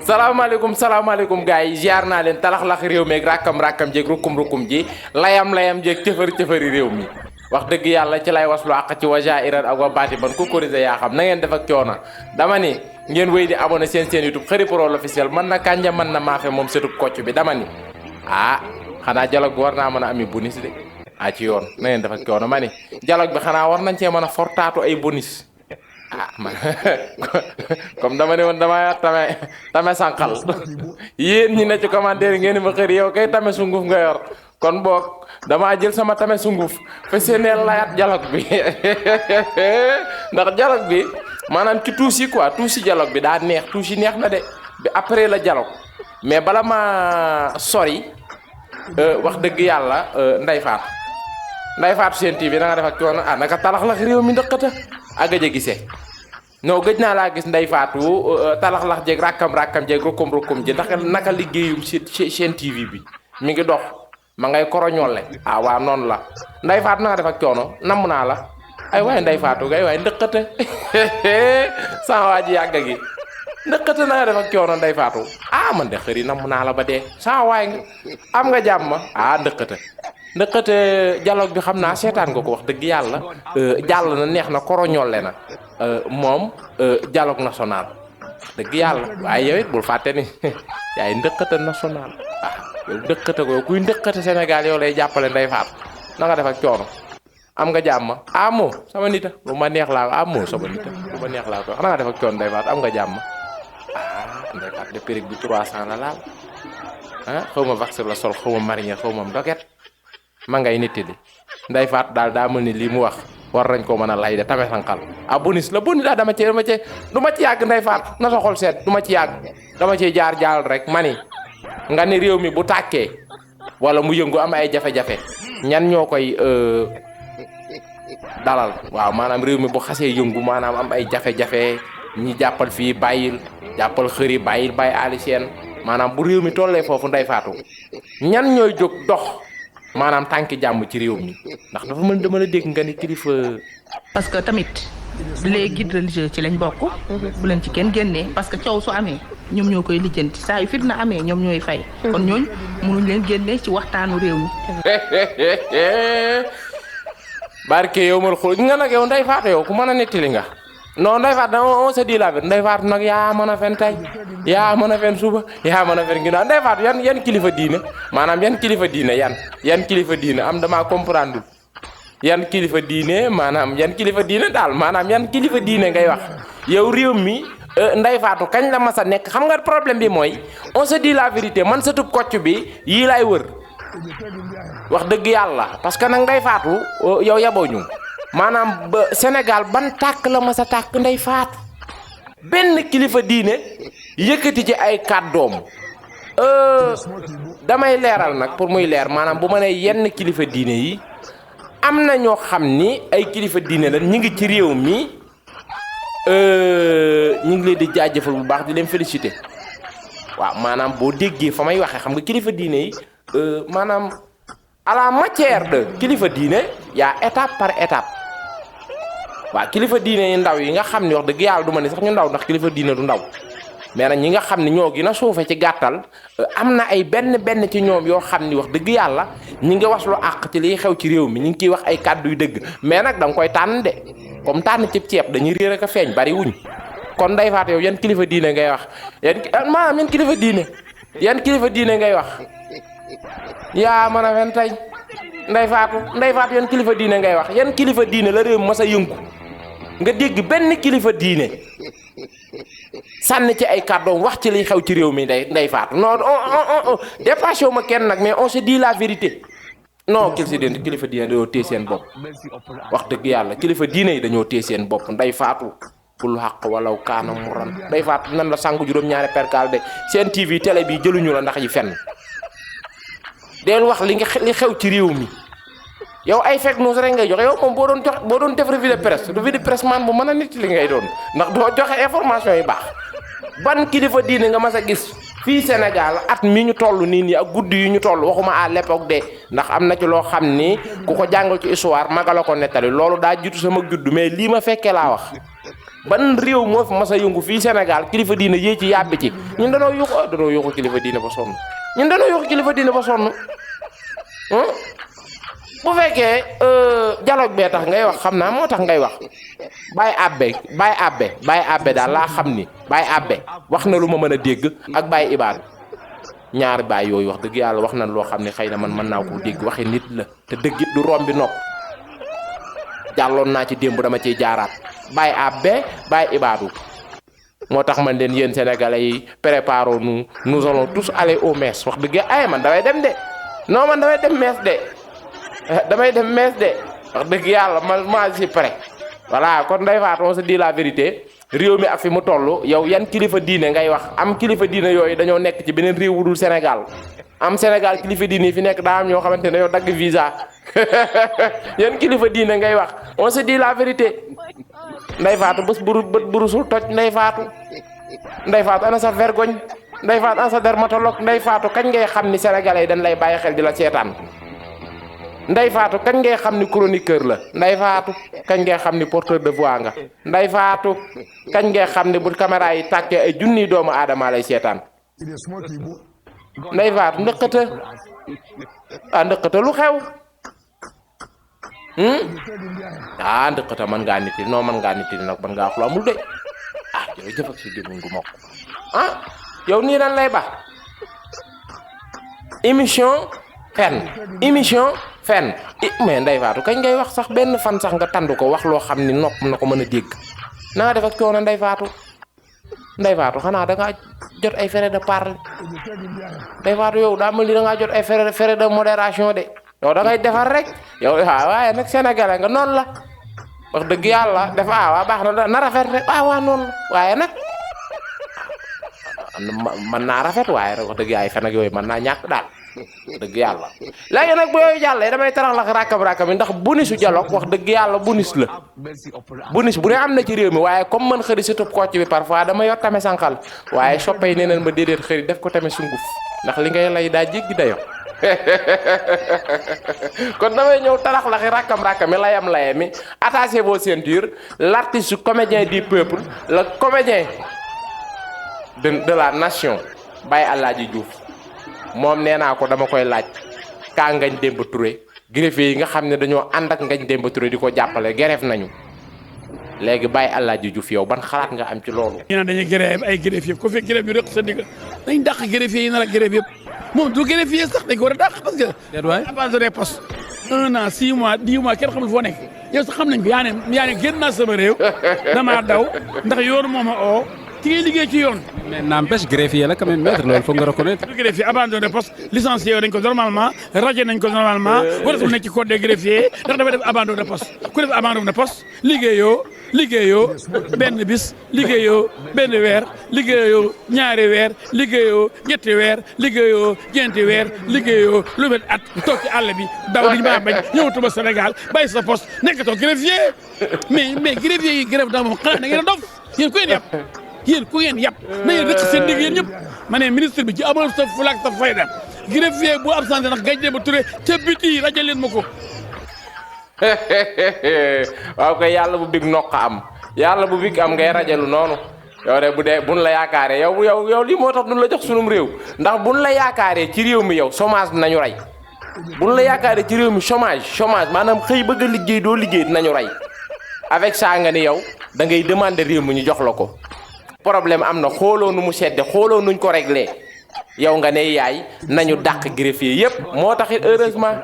salaamaaleykum gars yi ziar naa leen talax-lax réew mi ak rakkam jéeg rukum ji layam jéeg cëfari réew mi wax dëgg yàlla ci lay waslu àq ci waja iran ak wa baati ban ku korise yaa xam na ngeen def ak coono dama ni ngeen wéy di abonné seen YouTube Kheury Pro l'officiel man na kànja man na maafe moom sëtub kocc bi dama ni xanaa dialogue bi war naa mën a ami bonus de ci yoon na ngeen def ak coono ma ni dialogue bi xanaa war nañ cee mën a fortaatu ay bonus man comme dama ne woon dama tame sànqal yéen ñi ne ci commentaire ngeen ma Kheury yow kay tame sunguf nga yor kon boog damaa jël sama tame sunguf fa seeneel layaat dialogue bi ndax dialogue bi maanaam ci tuus yi quoi tuus yi dialogue bi daa neex tuus yi neex na de bi après la dialogue mais bala ma sori wax dëgg yàlla Ndeye Fatou Sen TV na nga def ak coono naka talax-lax réew mi ndëkkata gëj a gisee non gëj naa laa gis Ndeye Fatou talax-lax jeeg rakkam jeeg rukum ji ndax naka liggéeyum Sen TV bi mi ngi dox ma ngay koroñolle waa noonu la Ndeye Fatou na nga def ak coono namm naa la ay waaye Ndeye Fatou gay waaye ndëkkata sama waa ji yàgg gi ndëkkata na nga def ak coono Ndeye Fatou man de Kheury namm naa la ba dee sama waay nga am nga jàmm ndëkkate dialogue bi xam naa seetaan nga ko wax dëgg yàlla jàll na neex na koroñolle na moom dialogue national dëgg yàlla waaye yow it bul fàtte ni yaay ndëkkate national yow ndëkkate ko yow kuy ndëkkate Sénégal yow lay jàppale Ndeye Fatou na nga def ak coono am nga jàmm moo sama nita lu ma neex laa sama nita lu ma neex laa ko na nga def ak coono Ndeye Fatou am nga jàmm Ndeye Fatou de périg bi 300 la laal xaw ma vax la sol xaw ma marinière xaw ma doget ma ngay nitti li Ndeye Fatou daal daa mel ni lii mu wax war nañ koo mën a lay de tame sànqal bonus la bonus dama ci du ma ci yàgg Ndeye Fatou na sa xol seet du ma ci yàgg dama ciy jaar rek mani nga ni réew mi bu tàkkee wala mu yëngu am ay jafe-jafe ñan ñoo koy dalal waaw maanaam réew mi bu xasee yëngu maanaam am ay jafe-jafe ñi jàppal fii jàppal Kheury bàyyi Ali Sène maanaam bu réew mi tollee foofu Ndeye Fatou ñan ñooy jóg dox maanaam tànki jàmm ci réew mi ndax dafa mën dama la dégg nga ni kilifa. parce que tamit les guides religieux ci lañ bokk. bu leen ci kenn génnee parce que coow su amee ñoom ñoo koy lijjanti saa yu fitna amee ñoom ñooy fay. kon ñooñ mënuñ leen génnee ci waxtaanu réew mi. barke yow mal xool nga nag yow Ndeye Fatou yow ku mën a nettali nga. non Ndeye Fatou on se dit la vérité Ndeye Fatou nag yaa mën a fen tey yaa mën a fen suba yaa mën a fen ginnaaw Ndeye Fatou yan kilifa diine maanaam yan kilifa diine yan kilifa diine damaa comprendre yan kilifa diine maanaam yan kilifa diine daal maanaam yan kilifa diine ngay wax yow réew mi Ndeye Fatou kañ la mas a nekk xam nga problème bi mooy on se dit la vérité man sa tub kocc bi yii lay wër wax dëgg yàlla parce que nag Ndeye Fatou yow yaboo ñu maanaam ba Sénégal ban tàkk la ma sa tàkk Ndeye Fatou benn kilifa diine yëkkati ci ay kàddoom damay leeral nag pour muy leer maanaam bu ma nee yenn kilifa diine yi am na ñoo xam ni ay kilifa diine la ñu ngi ci réew mi ñu ngi leen di jaajëfal bu baax di leen féliciter waaw maanaam boo déggee fa may waxee xam nga kilifa diine yi maanaam à la matière de kilifa diine yaa étape par étape. waaw kilifa diine yi ndaw yi nga xam ne wax dëgg yàlla du ma ne sax ñu ndaw ndax kilifa diine du ndaw mais nag ñi nga xam ne ñoo gën a suufe ci gàttal am na ay benn ci ñoom yoo xam ni wax dëgg yàlla ñi ngi was lu àq ci liy xew ci réew mi ñu ngi ciy wax ay kàddu yu dëgg mais nag da nga koy tànn de comme tànn ceeb dañuy réer ak a feeñ bari wuñ kon Ndeye Fatou yow yan kilifa diine ngay wax maanaam yan kilifa diine ngay wax yaa mën a fen tey Ndeye Fatou yan kilifa diine ngay wax yan kilifa diine la réew mi mas a yëngu nga dégg benn kilifa diine sànni ci ay kàddoom wax ci liy xew ci réew mi Ndeye Fatou non dépassé wu ma kenn nag mais on se dit la vérité non kilifa diine dañoo téye seen bopp wax dëgg yàlla kilifa diine yi dañoo téye seen bopp Ndeye Fatou bul xaq walaw kaana mu ran Ndeye Fatou nan la sangu juróom-ñaari perkaal de Sen TV télé bi jëluñu la ndax yi fenn deel wax li xew ci réew mi yow ay fake news rek ngay joxe yow moom boo doon def revue de presse man bu mën a nit li ngay doon ndax doo joxe information yi baax ban kilifa diine nga mas a gis fii Sénégal at mi ñu toll nii ak guddi yu ñu toll waxuma à l'époque de ndax am na ci loo xam ni ku ko jàngal ci histoire maga la ko nettali loolu daa jiitu sama juddu mais lii ma fekkee laa wax ban réew moo fi mas a yëngu fii Sénégal kilifa diine yee ci yàbbi ci ñun danoo yuuxu kilifa diine ba sonn ñun danoo yuuxu kilifa diine ba sonn bu fekkee dialogue bee tax ngay wax xam naa moo tax ngay wax Baye Abbé daal laa xam ni Baye Abbé wax na lu ma mën a dégg ak Baye Ibaadu ñaari baay yooyu wax dëgg yàlla wax na loo xam ne xëy na man mën naa ko dégg waxi nit la te dëgg it du rombi nopp jàlloon naa ci démb dama ciy jaaraat Baye Abbé Baye Ibaadu moo tax man leen yéen sénégalais yi préparons-nous nous allons tous aller au mess wax dëgg ay man damay dem de non man damay dem mess de wax dëgg yàlla ma si prêt voilà kon Ndeye Fatou on se dit la vérité réew mi ak fi mu toll yow yan kilifa diine ngay wax am kilifa diine yooyu dañoo nekk ci beneen réew wu dul Sénégal am Sénégal kilifa diine yi fi nekk daa am ñoo xamante ne dañoo dagg visa yan kilifa diine ngay wax on se dit la vérité Ndeye Fatou bët burusul toj Ndeye Fatou ana sa vergogne Ndeye Fatou ana sa dermatologue Ndeye Fatou kañ ngay xam ni sénégalais yi dañ lay bàyyi xel di la seetaan Ndeye Fatou kañ ngay xam ni chroniqueur la Ndeye Fatou kañ ngay xam ni porteur de voix nga Ndeye Fatou kañ ngay xam ni bu caméra yi tàkkee ay junniy doomu aadama lay seetaan Ndeye Fatou ndëkkata lu xew ndëkkata man ngaa nit non man ngaa nit nag man ngaa xul amul de jërëjëf ak si gémmiñ gu mokk yow nii lan lay ba émission fenn mais Ndeye Fatou kañ ngay wax sax benn fan sax nga tànd ko wax loo xam ni nopp na ko mën a dégg na nga def ak coono Ndeye Fatou xanaa da ngaa jot ay frais de parler Ndeye Fatou yow daa mel ni da ngaa jot ay frais de modération de yow da ngay defar rek yow waaye nag sénégalais nga noonu la wax dëgg yàlla dafa waa baax na rafet rek waa noonu la waaye nag mën naa rafet waaye rek wax dëgg yaay fen ak yooyu mën naa ñàkk daal dëgg yàlla léegi nag bu yooyu jàllee damay tarax la rakkam yi ndax bonisu dialogue wax dëgg yàlla bonis la bonis bu ne am na ci réew mi waaye comme man xëri si tub kocc bi parfois dama yor tame sànqal waaye soppay nee nañ ma déedéet xëri def ko tame sunguf ndax li ngay lay daa jéggi dayo kon damay ñëw tarax la rakkam yi layami attachez vos ceintures l'artiste comédien du peuple le comédien de la nation Baye Alaaji Diouf moom nee naa ko dama koy laaj kaa Ngagne Demba Touré greffier yi nga xam ne dañoo ànd ak Ngagne Demba Touré di ko jàppale grève nañu léegi Baye Alaaji Diouf yow ban xalaat nga am ci loolu. ñu naan dañuy grève ay greffier ko fekk grève yu rëq sa digg dañ dàq greffier yi nar a grève yëpp moom du greffier sax dañ ko war a dàq parce que. déet waay abandon des postes 1 an 6 mois 10 mois kenn xamul foo nekk yow sax xam nañ ko yaa ne génn naa sama réew damaa daw ndax yoonu moom a oo ci ngay liggéey ci yoon. mais n'empêche greffier la quand même maître loolu foog nga reconnaître. du greffier abandon de poste licencié nañ ko normalement radié nañ ko normalement wala su nekk ci code des greffiers ndax dafa def abandon de poste ku def abandon de poste liggéeyoo benn bis liggéeyoo benn weer liggéeyoo ñaari weer liggéeyoo ñetti weer liggéeyoo ñeenti weer liggéeyoo lu met at toog ci àll bi daw di maa bañ ñëwatuma Sénégal bàyyi sa poste nekkatoo greffier mais greffier yi grève daal moom xanaa da ngeen a dof yéen ku ngeen yàpp na ngeen rëq seen digg yéen ñëpp ma ne ministre bi ci amal sa fulaak sa fayda greffier bu absenté ndax Ngagne Demba Touré ca biti rajo leen ma ko. waaw kay yàlla bu big nokk am yàlla bu big am ngay rajalu noonu yow de bu dee buñ la yaakaaree yow lii moo tax duñ la jox sunum réew ndax buñ la yaakaaree ci réew mi yow chômage nañu rey buñ la yaakaaree ci réew mi chômage maanaam xëy bëgg a liggéey doo liggéey dinañu rey avec ça nga ni yow da ngay demander réew mi ñu jox la ko. problème am na xooloo nu mu sedde xooloo nuñ ko réglé yow nga ne yaay nañu dàq greffier yépp moo taxit heureusement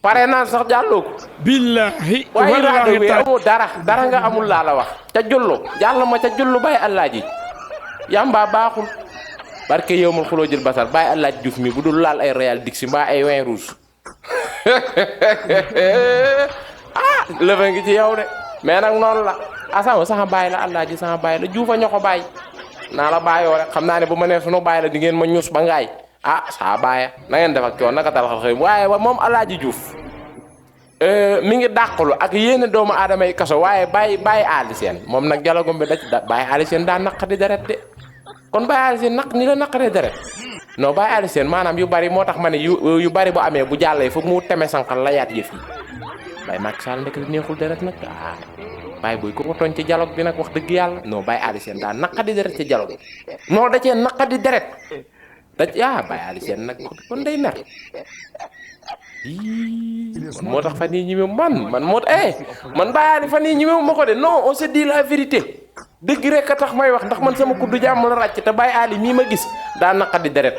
pare naa sax jàlloo ko. billahi waaye rajo bi amoo dara nga amul laa la wax. ca jullu jàll ma ca jullu Baye Alaaji yamba baaxul barke yow ma xuloo jël basal Baye Alaaji Diouf mi bu dul laal ay Royal Dixi mbaa ay vin rouge lëfa ngi ci yow de mais nag noonu la. asama sama baay la Alaaji sama baay la Juufa ñoo ko baay naa la baayoo rek xam naa ne bu ma nee sunu baay la di ngeen ma ñus ba ngaay saa baaya na ngeen def ak coon naka tal xel waaye moom Alaaji Diouf mi ngi dàqalu ak yéen doomu aadama yi kaso waaye bàyyi aali seen moom nag jalagom bi bàyyi aali seen daa naqadi deret de kon bàyyi aali seen ni la naqadee deret non bàyyi aali seen maanaam yu bari moo tax ma ne yu bari bu amee bu jàllee foog mu teme sànqal la yaat yëf yi Baye Macky Sall ndek neexul deret nag Baye Boy ko tooñ ci dialogue bi nag wax dëgg yàlla non Baye Ali Sène daa naqadi deret ci dialogue non da cee naqadi deret Baye Ali Sène nag kon day mer moo tax fan yii ñi man Baye Ali fan yii ñi ma ko de non on se dit la vérité dëgg rek a tax may wax ndax man sama kuddu jàmm la ràcc te Baye Ali mii ma gis daa naqadi deret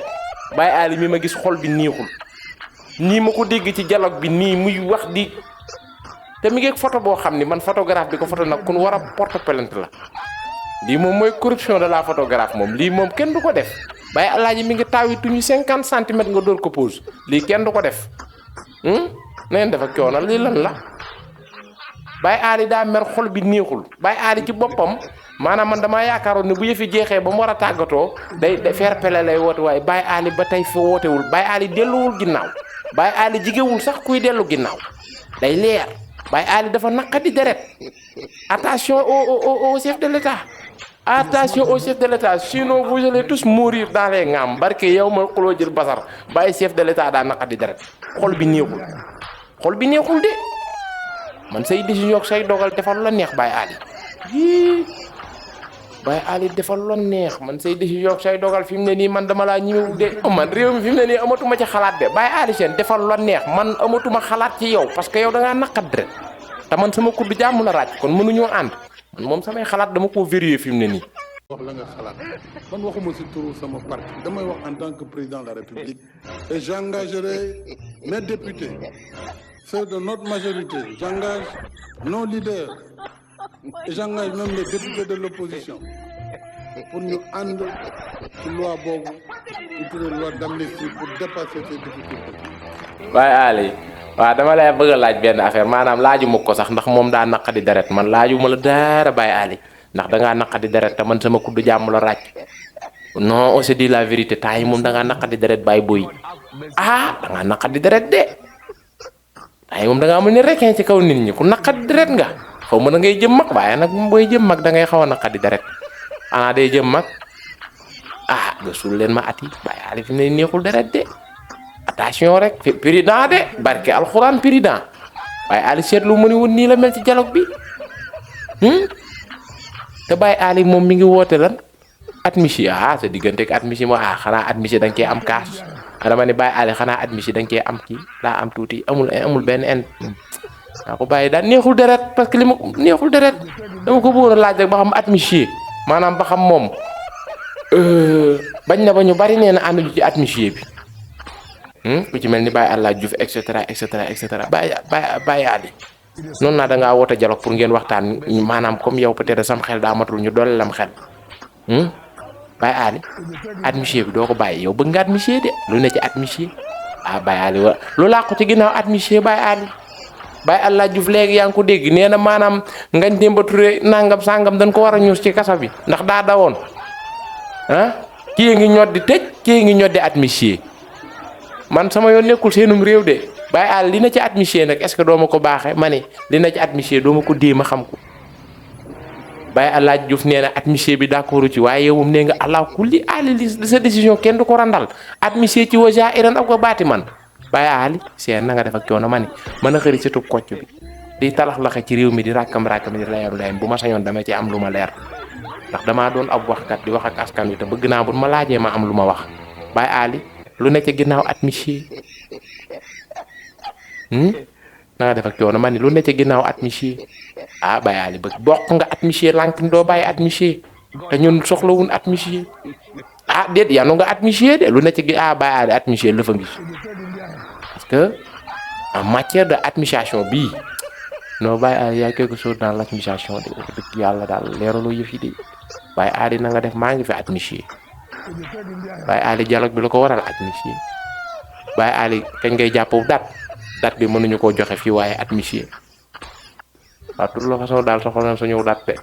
Baye Ali mii ma gis xol bi neexul nii ma ko dégg ci dialogue bi nii muy wax di te mi ngi photo boo xam ni man photographe bi ko photo nag kun war a porte plainte la lii moom mooy corruption de la photographe moom lii moom kenn du ko def Baye Alaaji mi ngi taawi tuñu 50 centimètres nga dóor ko pose lii kenn du ko def neen dafa coono lii lan la Baye Ali daa mer xol bi neexul Baye Ali ci boppam maanaam man damaa yaakaaroon ne bu yëfi jeexee ba mu war a tàggatoo day fair play lay woote waaye Baye Ali ba tey fa wootewul Baye Ali delluwul ginnaaw Baye Ali jigéewul sax kuy dellu ginnaaw day leer Baye Ali dafa naqadi deret attention au chef de l'État attention au chef de l'État sinon vous allez tous mourir dans les ngam barke yow ma xuloo jël basar Baye chef de l'État daa naqadi deret xol bi neexul de man say décision ak say dogal defal la neex Baye Ali Baye Ali defal la neex man say décision ak say dogal fi mu ne nii man dama laa ñëwul de man réew mi fi mu ne nii amatuma ci xalaat de Baye Ali Sène defal la neex man amatuma xalaat ci yow parce que yow da ngaa naqat deret te man sama kudd jàmm la ràcc kon mënuñoo ànd man moom samay xalaat dama koo vérifier fi mu ne nii. wax la nga xalaat man waxuma ci turu sama parti damay wax en tant que président de la République et j'engagerai mes députés ceux de notre majorité j'engage nos leaders et j'engage même les députés de l'opposition pour ñu ànd ci loi boobu ñu tuddee loi d'amnistie pour dépasser ces difficultés. Baye Ali waaw dama lay bëgg a laaj benn affaire maanaam laaju ma ko sax ndax moom daa naqadi deret man laaju ma la dara Baye Ali ndax da ngaa naqadi deret te man sama kuddu jàmm la ràcc non on se dit la vérité temps yi moom da ngaa naqadi deret Baye Boy da ngaa naqadi deret de temps yi moom da ngaa mel ni requin ci kaw nit ñi ku naqadi deret nga xaw ma da ngay jëm mag waaye nag moom booy jëm mag da ngay xaw a naqadi deret ana day jëm mag nga suul leen ma ati Baye Ali fi ne neexul deret de attention rek président de barke alxuraan président Baye Ali seetlu mu ni woon nii la mel ci dialogue bi te Baye Ali moom mi ngi woote lan admission sa diggante ak admission mo xanaa admission da nga cee am kaas dama ne Baye Ali xanaa admission da nga cee am kii daa am tuuti amul benn waa ko bàyyi daal neexul deret parce que li ma neexul deret dama ko bëggoon a laaj rek ba xam admission maanaam ba xam moom bañ na ba ñu bari nee na ànduñu ci admission bi ku ci mel ni Baye Allah Diouf et cetera Baye Ali noonu naa da ngaa woote dialogue pour ngeen waxtaan maanaam comme yow peut-être sam xel daa matul ñu doole lam xel Baye Ali admission bi doo ko bàyyi yow bëgg nga admission de lu ne ci admission Baye Ali lu laa ko ci ginnaaw admission Baye Ali Baye Allah Diouf léegi yaa ngi ko dégg nee na maanaam Ngagne Demba Touré nangam sangam dañ ko war a ñuus ci kaso bi ndax daa dawoon kii ngi ñoddi tëj kii ngi ñoddi admission man sama yoon nekkul seenum réew de Baye Ali li na ci admission nag est-ce que doo ma ko baaxee ma ne li na ci admission doo ma ko dee ma xam ko Baye Allah Diouf nee na admission bi d'accord ci waaye yow moom nee nga allah kulli Ali li sa décision kenn du ko randal admission ci waja iran ak ko baati man Baye Ali seen na nga def ak coono ma ne mën a xëri ci tub kocc bi di talax laxe ci réew mi di rakkam di leeru layam bu ma sañoon dama ci am lu ma leer ndax damaa doon ab waxkat di wax ak askan wi te bëgg naa bu ma laajee ma am lu ma wax Baye Ali lu nekk ginnaaw admission na nga def ak coono ma ne lu nekk ginnaaw admission Baye Ali bëgg bokk nga admission lànk doo bàyyi admission te ñun soxlawun admission déet yanu nga admission de lu nekk gi Baye Ali admission la fa ngi parce que en matière de administration bii non Baye Ali y a quelque chose dans l'administration de wax dëgg yàlla daal leeraloo yëf yi de Baye Ali na nga def maa ngi fi admission Baye Ali dialogue bi la ko waral admission Baye Ali kañ ngay jàpp date bi mënuñu koo joxe fii waaye admission waaw toute la façon daal soxla na sa ñëw date de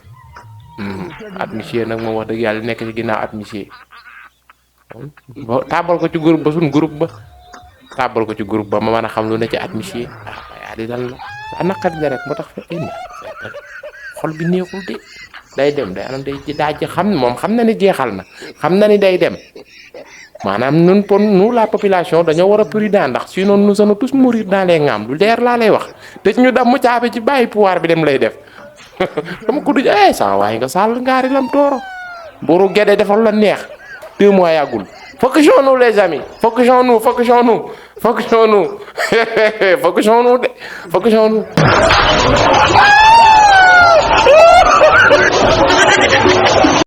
admission nag moom wax dëgg yàlla nekk ci ginnaaw admission taabal ko ci groupe ba suñ groupe ba taabal ko ci groupe ba ma mën a xam lu ne ci admission Baye Ali dal la naqari rek moo tax xol bi neexul de day dem day anam day daa ji xam moom xam na ni jeexal na xam na ni day dem maanaam nous la population dañoo war a prudent ndax sinon nous allons tous mourir dans les ngam lu leer laa lay wax te ñu dam mu caabi ci bàyyi pouvoir bi dem lay def dama ko duj saa waaye nga sàll ngaari lam tooro mburu gede defal la neex 2 mois yàggul focusons-nous les amis focusons-nous focusons-nous